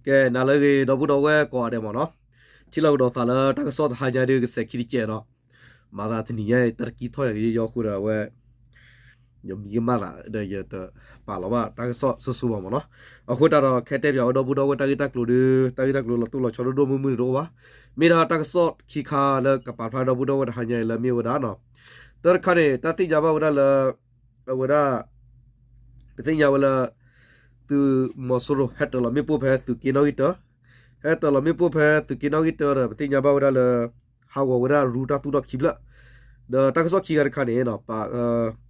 ကဲ နၤလၢအဂ့ၤ ဒီပုၢ်ဒီဝဲၢ်ကိးဂၤဒဲးမ့ၢ်နီၤ, ထံၣ်လိာ်ကဒီးသးလၢတၢ်ကစီၣ်တဟါညါဒ်ကစဲးခံတကဲးနီၤ, မၤသးတနံၤညါအံၤ တၢ်တကံထီၣ်ယၤက့ၤယီဃိဒီး အဝဲယမံကမၣ်သးဒီး ယတပာ်လီၤဘၣ်တၢ်ကစီၣ်စိၤစိၤဘၣ်မ့ၢ်နီၤ. အဃိသတးဒီး ခဲတဲပၠးဝဲဒီပုၢ်ဒီဝဲၢ်တၢ်ဂ့ၢ်တၢ်ကျိၤဒီး တၢ်ဂ့ၢ်တၢ်ကျိၤလီၤတိၢ်လီၤဆီဒိၣ်ဒိၣ်မုၢ်မုၢ်န့ၣ်တအိၣ်ဘၣ်. မ့ၢ်ဒၣ်တၢ်ကစီၣ်ခံခါလၢကပာ်ဖျါဒီပုၢ်ဒီဝဲၢ်တဟါညါအံၤလၢမ့ၢ်ဝဲဒၣ်နီၤ, တၢ်တခါန့ၣ် တၢ်သ့ၣ်ညါဘၣ်ဝဲဒၣ်လၢ အဝဲဒၣ် ပသ့ၣ်ညါဝဲလၢ သုးမီၤစိရိၤဟဲတၢၤလီၤမ့ၣ်ပိၢ်ဖဲသုးက့နီၣ်ဂံၢ်တၢ, ဟဲတၢၤလီၤမ့ၣ်ပိၢ်ဖဲသုးက့နီၣ်ဂံၢ်တၢဒီး ပသ့ၣ်ညါဘၣ်ဝဲဒၣ်လၢ ဟးဂီၤဝဲဒၣ်ရူတၢ်သူၣ်ထီၣ်ခံဖျၢၣ်, ဒီးတၢ်ကစီၣ်ခံခါတခါန့ၣ်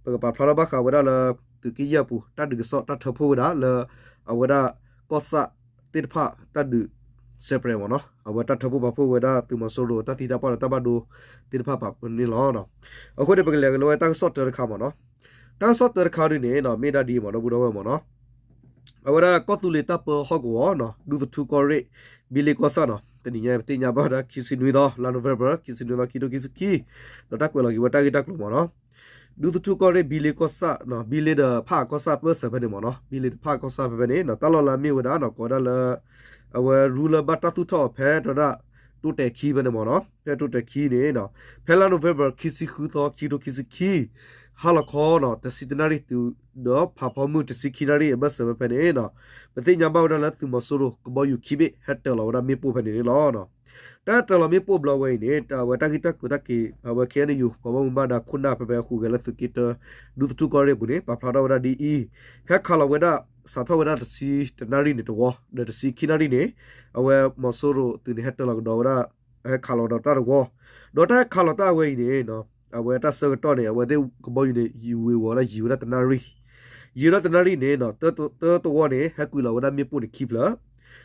ပကပာ်ဖျါထီၣ်ဘၣ်ဃးဝဲဒၣ်လၢ သုးက့ယဲၢ်အပူၤ တၢ်ဒုးကစီၣ်တၢ်ထၢဖှိၣ်ဝဲဒၣ်လၢ အဝဲဒၣ်ကီၢ်ဆၣ်သ့ၣ်တဖၣ်တၢ်ဒုး စဲးပြဲးမ့ၢ်နီၤ, အဝဲတၢ်ထၢဖှိၣ်ပာ်ဖှိၣ်ဝဲဒၣ်သုးမီၤစိရိၤတၢ်သံတၢ်ပှၢ်ဒီးတၢ်ဘၣ်ဒိသ့ၣ်တဖၣ်ပာ်ဖှိၣ်န့ၣ်လီၤ. အဃိန့ၣ် ပကလဲၤက့ၤလၢဝဲတၢ်ကစီၣ်တၢတခါမ့ၢ်နီၤ, တၢ်ကစီၣ်တၢတခါဒ်န့ၣ် မ့ၢ်ဒၣ်ဒ်အံၤမ့ၢ်နီၤ ဒီပုၢ်ဒီဝဲၢ်မ့ၢ်နီၤ, အဝဲဒၣ်ကီၢ်သူလ့ၤတၢ်ပၢဟီၣ်ကဝီၤ ဒူသထူၣ်ကီၢ်ရ့ၣ် ဘံလ့ကီၢ်ဆၣ်နီၤ, တနံၤညါပသ့ၣ်ညါဘၣ်ဝဲဒၣ်ခံဆံနွံသီ လါ November ခံဆံနွံသီ ခံထိခံဆံခံ, ဒီးတၢ်ကွဲးလီၤက့ၤဝဲတၢ်ဂ့ၢ်တၢ်ကျိၤမ့ၢ်နီၤ, ဒူသထူၣ်ကီၢ်ရ့ၣ် ဘံလ့ကီၢ်ဆၣ်, ဘံလ့ဒီးဖးအကီၢ်ဆၣ်ဘၢၣ်စၢၤဖဲန့ၣ်မ့ၢ်နီၤ, ဘံလ့ဒီးဖးအကီၢ်ဆၣ်ဖဲဖဲန့ၣ် တၢ်လီၢ်လၢအမ့ၢ်ဝဲဒၣ်နီၤ ကိးဝဲဒၣ်လၢ အဝဲရူလၢဘၣ်တၢ်သူၣ်ထီၣ်အီၤဖဲတဝဲဒၣ် တိတဲာ်ခံဖဲန့ၣ်မ့ၢ်နီၤ, ဖဲတိတဲာ်ခံန့ၣ် ဖဲလါ November ခံဆံဃုသီ ခံထိခံဆံခံ ဟါလီၤခီနီၤ တဆံတနၣ်ရံၣ်တုၤ ဒီးဖးဖီမုၢ်တဆံခံနၣ်ရံၣ်အဘၢၣ်စၢၤဖဲဖဲန့ၣ် ပသ့ၣ်ညါဘၣ်ဝဲဒၣ်လၢသုးမီၤစိရိၤကဘီယူၤခံဘ့ၣ် ဟဲတၢၤလီၤဝဲဒၣ်မ့ၣ်ပိၢ်ဖဲန့ၣ်န့ၣ်လီၤ. တၢ်ဟဲတၢၤလီၤမ့ၣ်ပိၢ်ဘျီဝဲအံၤန့ၣ် အဝဲတၢ်ဂ့ၢ်တၢ်ကျိၤတၢ်က့ၤ အဝဲ ခ့ၣ်အဲၣ်ယူၣ် ပှၤဘၣ်မူဘၣ်ဒါခိၣ်နၢ်ဖဲဖဲဟူးဂဲၤလၢသုးက့တၢ ဒူသထူၣ်ကီၢ်ရ့ၣ်အပူၤန့ၣ် ပာ်ဖျါထီၣ်ဝဲဒၣ်ဒ်အံၤ, ဟဲခးလီၤဝဲဒၣ် စးထီၣ်ဝဲဒၣ်တဆံတနၣ်ရံၣ်န့ၣ်တဝီ ဒီးတဆံခံနၣ်ရံၣ်န့ၣ် အဝဲမီၤစိရိၤသုးန့ၣ် ဟဲတၢၤလီၤကဒီးဝဲဒၣ် ဟဲခးလီၤဒီးတၢ်တဝီ, ဒီးတၢ်ဟဲခးလီၤတၢ်ဝဲအံၤန့ၣ် အဝဲတၢ်ဆၢကတီၢ်န့ၣ် အဝဲသ့ၣ်ကဘီယူၤန့ၣ် ယံာ်ဝ့ၤဝီၤဝဲဒၣ်ယံာ်ဝဲဒၣ်တနၣ်ရံၣ်, ယံာ်ဝဲဒၣ်တနၣ်ရံၣ်န့ၣ် တၢတဝီန့ၣ် ဟဲကွံာ်လီၤဝဲဒၣ်မ့ၣ်ပိၢ်န့ၣ်ခံဖျၢၣ်,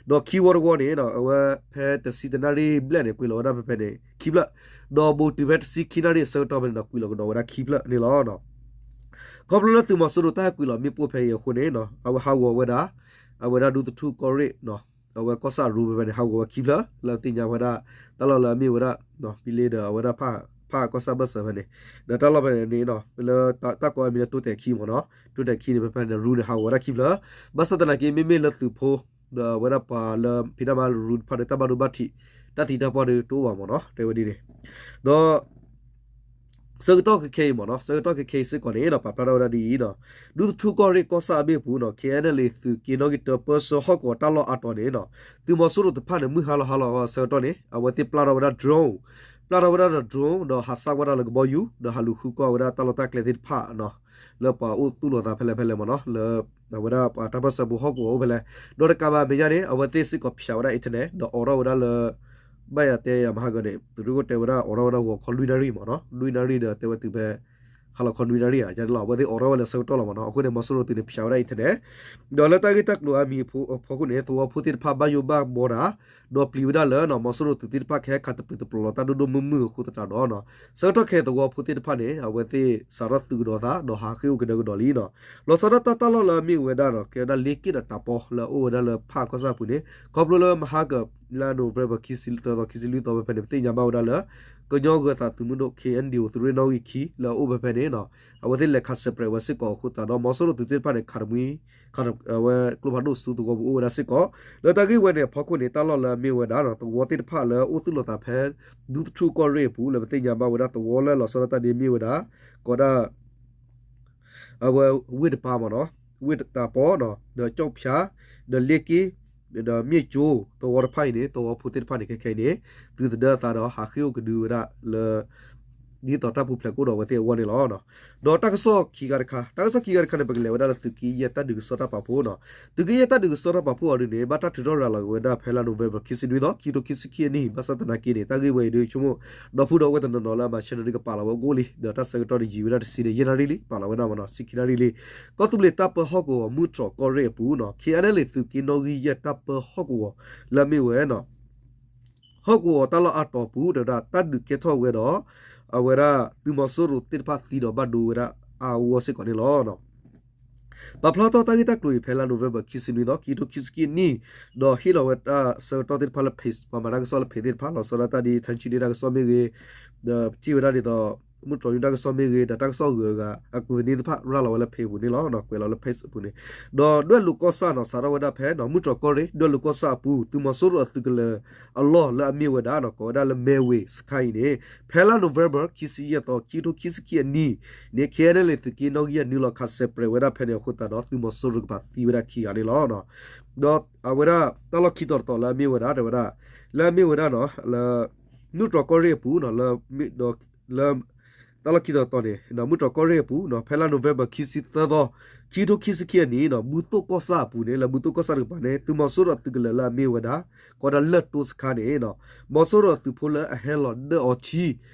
ဒီးခံဝီတဝီန့ၣ် အဝဲဖဲတဆံတနၣ်ရံၣ်ဘျဲၣ်န့ၣ် ကွံာ်လီၤဝဲဒၣ်ဖဲဖဲန့ၣ် ခံဖျၢၣ်, ဒီးဘူးတုၤဖဲတဆံခံနၣ်ရံၣ်အဆၢကတီၢ်ဖဲန့ၣ်ဒီး ကွံာ်လီၤကဒီးဝဲဒၣ်ခံဖျၢၣ်န့ၣ်လီၤ. ခီဖျိလၢသုးမီၤစိရိၤတၢ်ဟဲကွံာ်လီၤမ့ၣ်ပိၢ်ဖဲအံၤအဃိန့ၣ် အဝဲဟးဂီၤဝဲဒၣ် အဝဲဒၣ်ဒူသထူၣ်ကီၢ်ရ့ၣ် အဝဲကီၢ်ဆၣ်ရူဖဲဖဲန့ၣ် ဟးဂီၤဝဲခံဖျၢၣ် လၢသ့ၣ်ညါဝဲဒၣ် တၢ်လီၢ်လၢအမ့ၢ်ဝဲဒၣ် ဘံလ့ဒီးအဝဲဒၣ်ဖးကီၢ်ဆၣ်ဘၢၣ်စၢၤဖဲန့ၣ်, ဒီးတၢ်လီၢ်ဖဲန့ၣ်န့ၣ် လၢတၢ်ကိးအမံၤလၢတိတဲာ်ခံမ့ၢ်နီၤ, တိတဲာ်ခံန့ၣ် ဖဲဖဲန့ၣ် ရူန့ၣ် ဟးဂီၤဝဲဒၣ်ခံဖျၢၣ်, ဘၣ်ဆၣ်သနာ်က့ မ့မ့ၢ်လၢသုးဖိ ဒီးအဝဲဒၣ်ပှၤလၢဖံးတၢ်မၤလၢရူတဖၣ်ဒီး တၢ်ဘၣ်ဒိဘၣ်ထံး တၢ်သံတၢ်ပှၢ်ဒီးတအိၣ်ဘၣ်မ့ၢ်နီၤ တဲဝဲဒ်န့ၣ်, ဒီး ဆၢကတီၢ်ခဲခဲအံၤမ့ၢ်နီၤ, ဆၢကတီၢ်ခဲခဲအံၤစ့ၢ်ကီးန့ၣ်ဒီး ပာ်ဖျါထီၣ်ဝဲဒၣ်ဒ်အံၤနီၤ, ဒူသထူၣ်ကီၢ်ရ့ၣ်ကီၢ်ဆၣ်အဘ့ၣ်အပူၤနီၤ ခ့ၣ်အဲၣ်အဲၣ်ယူၣ် သုးက့နီၣ်ဂံၢ်တၢ ပၢဆှၢဟီၣ်ကဝီၤတၢ်လီၢ်အါတီၤန့ၣ်နီၤ, သုးမီၤစိရိၤတဖၣ်န့ၣ် မုၢ်ဟါလီၤဟါလီၤအဆၢကတီၢ်န့ၣ် အဝဲသ့ၣ်ပျၢ်ထီၣ်ဝဲဒၣ် drone, ပျၢ်ထီၣ်ဝဲဒၣ်ဒီး drone ဒီးဟးစၢ်ကွၢ်တၢ်လၢကဘီယူၤ ဒီးဟးလူၤဃုကွၢ်ဝဲဒၣ်တၢ်လီၢ်တၢ်ကျဲသ့ၣ်တဖၣ်နီၤ, လၢပှၤအိၣ်သူၣ်လီၤသးဖဲလဲၣ်ဖဲလဲၣ်မ့ၢ်နီၤ လၢ အဝဲဒၣ်ပှၤတၢ်ပၢၢ်ဆၢဖိဟီၣ်ကဝီၤအိၣ်ဖဲလဲၣ်, ဒီးတကးဘၣ်မဲာ်ညါန့ၣ် အဝဲသ့ၣ်စ့ၢ်ကီးဖျါဝဲဒၣ် internet ဒီးအိးထီၣ်ဝဲဒၣ်လၢ ဘၣ်ယၤတဲယၤမဟါကၢန့ၣ် သုးရ့ၣ်ခိၣ်တဲဝဲဒၣ်အိးထီၣ်ဝဲဒၣ်ဂီၤခီလွံၢ်နၣ်ရံၣ်မ့ၢ်နီၤ, လွံၢ်နၣ်ရံၣ်ဒီးတဲဝဲတုၤဖဲ ဟါလီၤခီနွံနၣ်ရံၣ်ဧါ ယၤန့ၣ်လီၤ, အဝဲသ့ၣ်အိးထီၣ်ဝဲလၢဆၢကတီၢ်လီၤမ့ၢ်နီၤ, အဃိန့ၣ် မီၤစိရိၤသုးန့ၣ် ဖျါဝဲဒၣ် internet ဒီးလၢတၢ်ဂ့ၢ်တၢ်ကျိၤအမံၤအဖီခိၣ်န့ၣ် သဝီဖိသ့ၣ်တဖၣ်ဘၣ်ယိၣ်ဘၣ်ဘှီတၢ်, ဒီးပျံၤဝဲဒၣ်လၢ မီၤစိရိၤသုးသ့ၣ်တဖၣ် ကဟဲခးတပျုာ်တပျီၤလီၤတၢ်ဒိၣ်ဒိၣ်မုၢ်မုၢ်အဃိသတးဒီးနီၤ, ဆၢကတီၢ်ခဲအံၤသဝီဖိသ့ၣ်တဖၣ်န့ၣ် အဝဲသ့ၣ်စးထီၣ်သုးကဒီးသး ဒီးဟးဃ့ၢ်အိၣ်ကဒၢကဒီးလံနီၤ, လီၤဆီဒၣ်တၢ်တၢ်လီၢ်လၢအမ့ၢ်ဝဲဒၣ်နီၤ ကဲဝဲဒၣ်လ့က့ၣ်ဒီးတၢ်ပီလၢအအိၣ်ဝဲဒၣ်လၢဖးကီၢ်ဆၣ်အပူၤန့ၣ် ခီဖျိလၢမဟါကၢ လါ November ခံဆံသၢသီ ခံဆံလွံၢ်သီဖဲဖဲန့ၣ် ပသ့ၣ်ညါဘၣ်ဝဲဒၣ်လၢ ကညီဂၢၤသးသုးမုၢ်ဒိၣ် KNDO သုးရ့ၣ်နီၣ်ဂံၢ်ခံ လၢအအိၣ်ဖဲဖဲန့ၣ်နီၤ, အဝဲသ့ၣ်လဲၤခးစဲးပြဲးဝဲစ့ၢ်ကီးအဃိသတးဒီး မီၤစိရိၤသုးသ့ၣ်တဖၣ်န့ၣ် ခးတမှံ ဝဲကျိဖးဒိၣ်ဆူသဝီပူၤအိၣ်ဝဲဒၣ်စ့ၢ်ကီး, လၢတၢ်ဂ့ၢ်ဝဲန့ၣ်အဖီခိၣ်န့ၣ် တၢ်လီၢ်လၢအမ့ၢ်ဝဲဒၣ် သဝီသ့ၣ်တဖၣ်လၢအအိၣ်သူၣ်လီၤသးဖဲ ဒူသထူၣ်ကီၢ်ရ့ၣ်အပူၤ လၢပသ့ၣ်ညါဘၣ်ဝဲဒၣ်သဝီလၢလီၤဆီဒၣ်တၢ်ဒ်မ့ၢ်ဝဲဒၣ် ကိးဒၣ် အဝဲဝ့ၢ်တပၤမ့ၢ်နီၤ, ဝ့ၢ်တပၤနီၤ, ဒီးကၠီၣ်ဖၠါ, ဒီးလ့က့ၣ်, ဒီးမ့ၢ်ကၠိ သဝီတဖၣ်အံၤန့ၣ် သဝီဖိသ့ၣ်တဖၣ်န့ၣ် ခဲခဲအံၤန့ၣ် သုးသဒၢအသးဒီးဟးဃ့ၢ်အိၣ်ကဒုဝဲဒၣ်လၢ ဒ်သိးတၢ်ပူၤဖျဲးကအိၣ်ဒီးအဝဲသ့ၣ်အဂီၢ်န့ၣ်လီၤ. ဒီးတၢ်ကစီၣ်ခံခါတခါ, တၢ်ကစီၣ်ခံခါတခါန့ၣ် ပကလဲၤဝဲဒၣ်လၢသုးက့ယဲၢ်တၢ်ဒုးကစီၣ်တၢ်ပာ်ဖှိၣ်နီၤ, သုးက့ယဲၢ်တၢ်ဒုးကစီၣ်တၢ်ပာ်ဖှိၣ်အီၤဒ်န့ၣ် ဘၣ်တၢ်ထုးထီၣ်ရၤလီၤက့ၤဝဲဒၣ်ဖဲလါ November ခံဆံနွံသီ ခံကထိခံဆံခံအနံၣ် ဘၣ်ဆၣ်သနာ်က့န့ၣ် တၢ်ဂ့ၢ်ဝဲအံၤဒ်ဆိကမိၣ် ဒီပုၢ်ဒီဝဲၢ်တနီၤနီၤလၢအမၤ channel ဒ်ကပာ်လီၤဝဲအိၣ်လံ, ဒီးတၢ်ဆၢကတီၢ်ဒ်ယံာ်ဝဲဒၣ်တဆံန့ၣ် ယဲၢ်နၣ်ရံၣ်လံ ပာ်လီၤဝဲဒၣ်မ့ၢ်နီၤ ဆံခံနၣ်ရံၣ်လံ, ကီၢ်သူလ့ၤတၢ်ပၢဟီၣ်ကဝီၤ မုၢ်တြီၤကီၢ်ရ့ၣ်အပူၤနီၤ ခ့ၣ်အဲၣ်အဲၣ်ယူၣ် သုးက့နီၣ်ဂံၢ်ယဲၢ်တၢ်ပၢဟီၣ်ကဝီၤ လၢအမ့ၢ်ဝဲနီၤ ဟီၣ်ကဝီၤတၢ်လီၢ်အါတီၤအပူၤ တဲဝဲဒၣ် တၢ်ဒုးကဲထီၣ်ဝဲဒီး အဝဲဒၣ်သုးမီၤစိရိၤသ့ၣ်တဖၣ်သံဒီးဘၣ်ဒိဝဲဒၣ်အါအါဂီၢ်ဂီၢ်စ့ၢ်ကီးန့ၣ်လီၤ. ပာ်ဖျါထီၣ်တၢ်ဂ့ၢ်တၢ်ကျိၤအံၤဖဲလါ November ခံဆံနွံသီ ခံကထိခံဆံခံနံၣ်, ဒီးဟ့ၣ်လီၤဝဲတၢ်ဆၢကတီၢ်သ့ၣ်တဖၣ်လၢ page ပှၤမၤတၢ်ကစီၣ်လၢ page သ့ၣ်တဖၣ် လီၤဆီဒၣ်တၢ်ဒ် ထၣ်ဆံဒ့တၢ်ကစီၣ်မ့ၢ်ဂ့ၤ, ဒီးပထံၣ်ဝဲဒၣ်ဒ်သိး မုၢ်တြီၤနွံတၢ်ကစီၣ်မ့ၢ်ဂ့ၤ ဒီးတၢ်ကစီၣ်ဂုၤအဂၤ အကူးသန့သ့ၣ်တဖၣ် ရၤလီၤဝဲလၢ page အပူၤန့ၣ်လီၤ. ကွဲးလီၤလၢ page အပူၤန့ၣ် ဒီးဒွဲၣ်လိၤကီၢ်ဆၣ်နီၤ စးထီၣ်ဝဲဒၣ်ဖဲ မုၢ်တြီၤကီၢ်ရ့ၣ် ဒွဲၣ်လိၤကီၢ်ဆၣ်အပူၤ သုးမီၤစိရိၤအသုးကလၢၤအလီၢ်လၢအမ့ၢ်ဝဲဒၣ် ကိးဝဲဒၣ်လၢ မဲဝ့ၤ စခါအံၤန့ၣ် ဖဲလါ November ခံဆံယဲၢ်သီ ခံကထိခံဆံခံအနံၣ်န့ၣ် KNLA သုးက့နီၣ်ဂံၢ်အနုာ်လီၤခးစဲးပြဲးဝဲဒၣ်ဖဲန့ၣ်အဃိသတးဒီး သုးမီၤစိရိၤကပၤသံဝဲဒၣ်ခံဂၤန့ၣ်လီၤ. ဒီးအဝဲဒၣ်တၢ်လီၢ်ခံတီၤတတီၤလၢအမ့ၢ်ဝဲဒၣ် တဲဝဲဒၣ် လၢအမ့ၢ်ဝဲဒၣ်နီၤ လၢ မုၢ်တြီၤကီၢ်ရ့ၣ်အပူၤ လၢ တၢ်လီၢ်ခံတီၤတတီၤန့ၣ် မုၢ်တြီၤကီၢ်ရ့ၣ်အပူၤ ဖဲလါ November ခံဆံသၢသီ ခံကထိခံဆံခံအနံၣ် ဘူၣ်သိၣ်ကီၢ်ဆၣ်အပူၤန့ၣ် လၢဘူၣ်သိၣ်ကီၢ်ဆၣ်တကပၤန့ၣ် သုးမီၤစိရိၤအသုးကလၢၤလၢအမ့ၢ်ဝဲဒၣ် ကိးဒၣ်လၢၢ်တိစခါန့ၣ် မီၤစိရိၤအသုးဖိလၢအဟဲလီၤဒၢၣ်အီၤထံ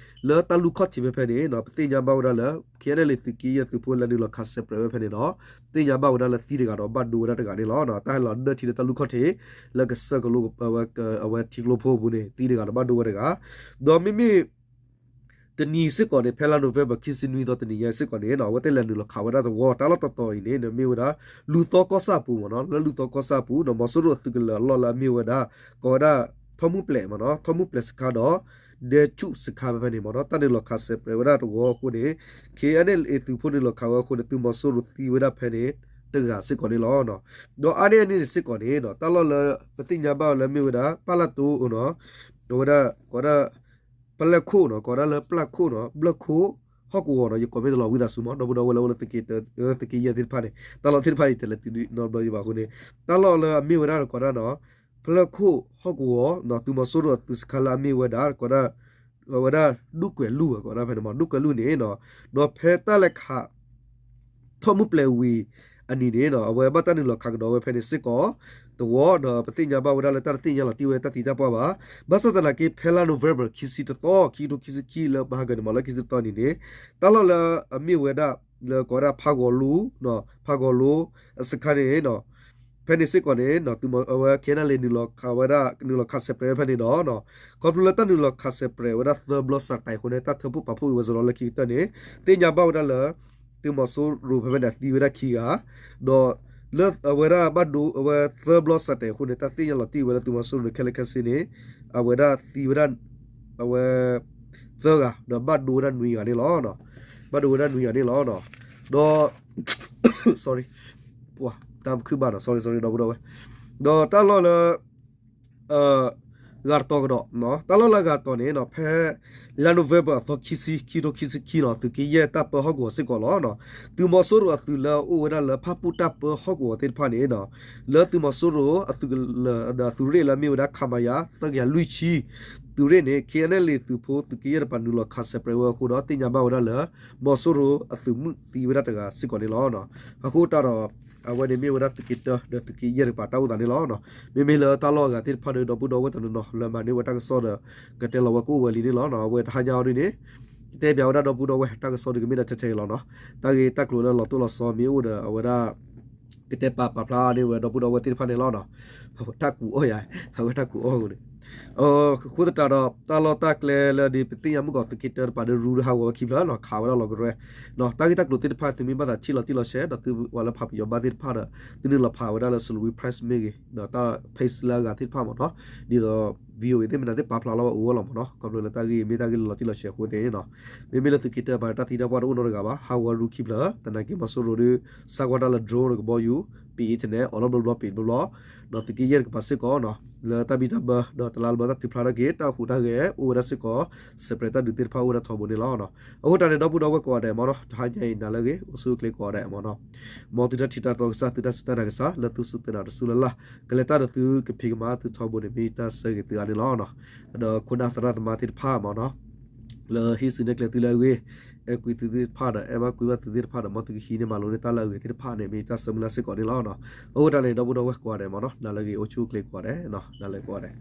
လၢတၢ်လူၢ်ခီၣ်ထံးဖဲဖဲန့ၣ် ပသ့ၣ်ညါဘၣ်ဝဲဒၣ်လၢ KNLA သုးက့ယဲၢ်သုးဖိလၢနုာ်လီၤခးစဲးပြဲးဝဲဖဲန့ၣ်ဒီး သ့ၣ်ညါဘၣ်ဝဲဒၣ်လၢသံတဂၤဒီးဘၣ်ဒိဝဲဒၣ်တဂၤန့ၣ်လီၤ. တၢ်ဟဲလီၤဒၢၣ်ထံလၢတၢ်လူၢ်ခီၣ်ထံး လၢကစၢၢ်ကလိ အဝဲထံကျိဖိအပူၤန့ၣ် သံတဂၤဒီးဘၣ်ဒိဝဲတဂၤ ဒီးမ့မ့ၢ် တနံၤစ့ၢ်ကီးန့ၣ် ဖဲလါ November ခံဆံနွံသီတနံၤညါစ့ၢ်ကီးန့ၣ် အဝဲသ့ၣ်လဲၤနုာ်လီၤခးဝဲဒၣ်တဝီ တၢ်လီၢ်တတီၤအံၤန့ၣ် မ့ၢ်ဝဲဒၣ် လူၢ်သီကီၢ်ဆၣ်အပူၤမ့ၢ်နီၤ လၢလူၢ်သီကီၢ်ဆၣ်အပူၤ မီၤစိရိၤအသုးကလၢၤအလီၢ်လၢအမ့ၢ်ဝဲဒၣ် ကိးဝဲဒၣ် ထီၣ်မုၢ်ပျဲးမ့ၢ်နီၤ ထီၣ်မုၢ်ပျဲးစခါဒီး ဒဲဆူၣ်စခါဖဲဖဲန့ၣ်မ့ၢ်နီၤ တၢ်နုာ်လီၤခးစဲးပြဲးဝဲဒၣ်တဝီအဃိန့ၣ် KNLA သုးဖိနုာ်လီၤခးဝဲအဃိန့ၣ် သုးမီၤစိရိၤသံဝဲဒၣ်ဖဲန့ၣ် တဂၤစ့ၢ်ကီးန့ၣ်လီၤ. ဒီးအါန့ၢ်အန့ၣ်န့ၣ်စ့ၢ်ကီးန့ၣ် တၢ်လီၢ်လၢပသ့ၣ်ညါဘၣ်ဝဲလၢမ့ၢ်ဝဲဒၣ် ပၢ်လၢ်တိ အဝဲဒၣ် ကိးဒၣ် ပလဲၢ်ခိၣ်နီၤ ကိးဒၣ်လၢပျၢ်ခိၣ်နီၤ ဘျၢၢ်ခိၣ် ဟီၣ်ကဝီၤနီၤ ယကိးမ့ၢ်တလီၤဝံသးစူၤမ့ၢ် ဒီပုၢ်ဒီဝဲၢ်လၢအိၣ်လၢသုးက့တၢ သုးက့ယဲၢ်သ့ၣ်တဖၣ်န့ၣ် တၢ်လီၢ်သ့ၣ်တဖၣ်အံၤ တလဲၤတုၤနီတဘျီယဘၣ်အဃိန့ၣ် တၢ်လီၢ်လၢအမ့ၢ်ဝဲဒၣ်ကိးဒၣ်နီၤ ပလဲၢ်ခိၣ်ဟီၣ်ကဝီၤနီၤ သုးမီၤစိရိၤအသုးစခါလၢအမ့ၢ်ဝဲဒၣ် ကိးဒၣ် အဝဲဒၣ် ဒူၣ်ကွဲၤလူၢ် ကိးဒၣ်ဖဲန့ၣ်မ့ၢ် ဒူၣ်ကွဲၤလူၢ်န့ၣ်နီၤ ဒီးဖဲတၢ်လဲၤခး ထီၣ်မုၢ်ပျဲးဝံၤအနံၤန့ၣ်နီၤ အဝဲဘၣ်တၢ်နုာ်လီၤခးကဒီးဝဲဖဲန့ၣ်စ့ၢ်ကီး တဝီ ဒီးပသ့ၣ်ညါဘၣ်ဝဲဒၣ်လၢတၢ်တသ့ၣ်ညါလီၤတံၢ်ဝဲတၢ်သံတၢ်ပှၢ်ဘၣ်. ဘၣ်ဆၣ်သနာ်က့ ဖဲလါ November ခံဆံတသီ ခံကထိခံဆံခံလၢမဟါကန့ၣ်မ့ၢ် လၢခံဆံတသီအနံၤန့ၣ် တၢ်လီၢ်လၢအမ့ၢ်ဝဲဒၣ် လၢကိးဝဲဒၣ်ဖးဂီၤလိ ဖးဂီၤလိ အစခါန့ၣ် ဖဲန့ၣ်စ့ၢ်ကီးန့ၣ် အဝဲ KNLA နုာ်လီၤခးဝဲဒၣ် နုာ်လီၤခးစဲးပြဲးဝဲဖဲန့ၣ်ဒီး ခီဖျိလၢတၢ်နုာ်လီၤခးစဲးပြဲးဝဲဒၣ်သၢဘျီစးတံၤအဃိန့ၣ် တၢ်ထၢဖှိၣ်ပာ်ဖှိၣ်က့ၤဝဲစ့ၢ်ကီးလၢခံကတၢၢ်န့ၣ် သ့ၣ်ညါဘၣ်ဝဲဒၣ်လၢ သုးမီၤစိရိၤဖဲဖဲန့ၣ်သံဝဲဒၣ်ခံဂၤ ဒီးလၢအဝဲဒၣ်ဘၣ်ဒိအဝဲသၢဘျီစးတံၤအဃိန့ၣ် တၢ်သ့ၣ်ညါလီၤတံၢ်ဝဲလၢသုးမီၤစိရိၤန့ၣ် ခဲလၢာ်ခဲဆ့န့ၣ် အဝဲဒၣ်သံဝဲဒၣ် အဝဲ သၢဂၤ ဒီးဘၣ်ဒိဝဲဒၣ်နွံဂၤန့ၣ်လီၤ. ဘၣ်ဒိဝဲဒၣ်နွံဂၤန့ၣ်လီၤ. ဒီး sorry တၢ်ခုၣ်ဘၣ်နီၤ sorry sorry ဒီပုၢ်ဒီဝဲၢ် ဒီးတၢ်လီၢ်လၢ ဂၤတတီၤကဒီး တၢ်လီၢ်လၢအဂၤတတီၤန့ၣ် ဖဲလါ November အသီခံဆံ ခံကထိခံဆံခံနီၤ သုးက့ယဲၢ်တၢ်ပၢဟီၣ်ကဝီၤစ့ၢ်ကီးလီၤ. သုးမီၤစိရိၤအသုးလၢအအိၣ်ဝဲဒၣ်လၢဖၣ်ပူၣ်တၢ်ပၢဟီၣ်ကဝီၤသ့ၣ်တဖၣ်န့ၣ် လၢသုးမီၤစိရိၤအသုးကလၢၤဒီးသုးရ့ၣ်လၢအမ့ၢ်ဝဲဒၣ် ခမရ သၢကယၤလွံၢ်ဆံ သုးရ့ၣ်န့ၣ် KNLA သုးဖိသုးက့ယဲၢ်တကပၤနုာ်လီၤခးစဲးပြဲးဝဲအဃိဒီး သ့ၣ်ညါဘၣ်ဝဲဒၣ်လၢ မီၤစိရိၤအသုးမုၢ်သံဝဲဒၣ်တဂၤစ့ၢ်ကီးန့ၣ်လီၤ. အဃိတၢ်ဒီး အဝဲန့ၣ်မ့ၢ်ဝဲဒၣ်သုးက့တၢဒီးသုးက့ယဲၢ်တကပၤတၢ်အိၣ်သးန့ၣ်လီၤ. မ့မ့ၢ်လၢတၢ်လီၢ်အဂၤသ့ၣ်တဖၣ်ဒီး ဒီပုၢ်ဒီဝဲၢ်တနီၤနီၤ လၢမၤန့ၢ်ဝဲတၢ်ကစီၣ်ဒီး ကတဲလီၤဝဲကအိၣ်ဝဲလံန့ၣ်လီၤ. အဝဲတဟါညါအီၤဒ်န့ၣ် တဲပၠးဝဲဒၣ်ဒီပုၢ်ဒီဝဲၢ် တၢ်ကစီၣ်ဒုးကမ့ၢ်ဒၣ်ထဲထဲအံၤလီၤနီၤ. တၢ်ဂ့ၢ်တၢ်ကျိၤလၢလီၤတိၢ်လီၤဆီမ့ၢ်အိၣ်ဒီး အဝဲဒၣ် ကတဲပာ်ပာ်ဖျါန့ၢ်ဝဲဒီပုၢ်ဒီဝဲၢ်သ့ၣ်တဖၣ်န့ၣ်လီၤနီၤ. အဝဲတၢ်ကူးအီၣ်ယၤ အဝဲတၢ်ကူးအီၣ်အဃိန့ၣ် အဃိသတးဒီး တၢ်လီၢ်တၢ်ကျဲလၢဒ်ပသ့ၣ်ညါမုၢ်ကီး သုးက့တၢတကပၤဒီးရူတဟးဂီၤဝဲခံဖျၢၣ်နီၤ ခးဝဲဒၣ်လီၤကရဲနီၤ. တၢ်ဂ့ၢ်တၢ်ကျိၤသ့ၣ်တဖၣ် သုမ့ၢ်ဘၣ်သးထံၣ်လီၤတံၢ်လီၤဆဲး ဒီးသုဝဲလၢဖးပယီၤဘၣ်သ့ၣ်တဖၣ်ဒီး သုနုာ်လီၤဖးဝဲဒၣ်လၢ Salween Press မ့ၢ်ဂ့ၤ ဒီးတၢ် page လၢအဂၤသ့ၣ်တဖၣ်မ့ၢ်နီၤ ဒ်သိး VOA သ့ၣ်မနုၤသ့ၣ်ပာ်ဖျါလီၤဝဲအိၣ်ဝဲလီၤမ့ၢ်နီၤ. ခီဖျိလၢတၢ်ဂ့ၢ်မ့ၢ်တၢ်ဂ့ၢ်လၢလီၤတံၢ်လီၤဆဲးအဃိန့ၣ်နီၤ မ့မ့ၢ်လၢသုးက့တၢတကပၤ တၢ်သံတၢ်ပှၢ်တအိၣ်နီတဂၤဘၣ် ဟးဂီၤရူခံဖျၢၣ် သနာ်က့မီၤစိရိၤဒီး စးကွၢ်တၢ်လၢ drone ဒီးကဘီယူၤ ပ့ၤ internet အီၣ်လီၤဘျီဘျီပ့ၤဘျီဘျီ ဒီးသုးက့ယဲၢ်တကပၤစ့ၢ်ကီးနီၤ လၢတၢ်ဘံၣ်တၢ်ဘၢ ဒီးတလါတဘျီတၢ်ထုးဖျါထီၣ်က့ၤ တၢ်ဟူးတၢ်ဂဲၤအိၣ်ဝဲဒၣ်စ့ၢ်ကီး စဲးပြဲးတၢ်ဒုးသ့ၣ်တဖၣ်အိၣ်ဝဲဒၣ်ထီဘိန့ၣ်လီၤ. အဃိတၢ်န့ၣ် ဒီပုၢ်ဒီဝဲၢ်ကိးဂၤဒဲးမ့ၢ်နီၤ တဟါညါအံၤနၤလၢအဂ့ၤ အိၣ်ဆူၣ်အိၣ်ချ့ကိးဂၤဒဲးမ့ၢ်နီၤ မ်သုတၢ်ထံၣ်တၢ်တီကစၢ် သုတၢ်စူၢ်တၢ်နာ်ကစၢ် လၢသုစူၢ်သုနာ်တစူၢ်လၢ်လၢ် ကလဲၤတၢ်ဒီးသုကဖံးကမၤသုထီဘိန့ၣ် မ့ၢ်တၢ်ဆၢဂ့ၤသုဂၤန့ၣ်လီၤ. ဒီးခိၣ်နၢ်သရၣ်သမါသ့ၣ်တဖၣ်မ့ၢ်နီၤ လၢဟံးစုနဲၣ်ကျဲသုလၢအဂ့ၤ အဲၣ်ကွံာ်သုသ့ၣ်တဖၣ်ဒီး အဲၣ်ဘၣ်ကွံာ်ဘၣ်သုသ့ၣ်တဖၣ်ဒီး မ်သုကဟံးန့ၢ်မၤလိန့ၢ်တၢ်လၢအဂ့ၤသ့ၣ်တဖၣ်န့ၣ် မ့ၢ်တၢ်ဆၢမုၢ်လၢ်စ့ၢ်ကီးန့ၣ်လီၤ. အဃိတၢ်န့ၣ် ဒီပုၢ်ဒီဝဲၢ်ကိးဂၤဒဲးမ့ၢ်နီၤ နၤလၢအဂ့ၤ အိၣ်ဆူၣ်အိၣ်ချ့ကိးဂၤဒဲး နၤလၢကိးဂၤဒဲး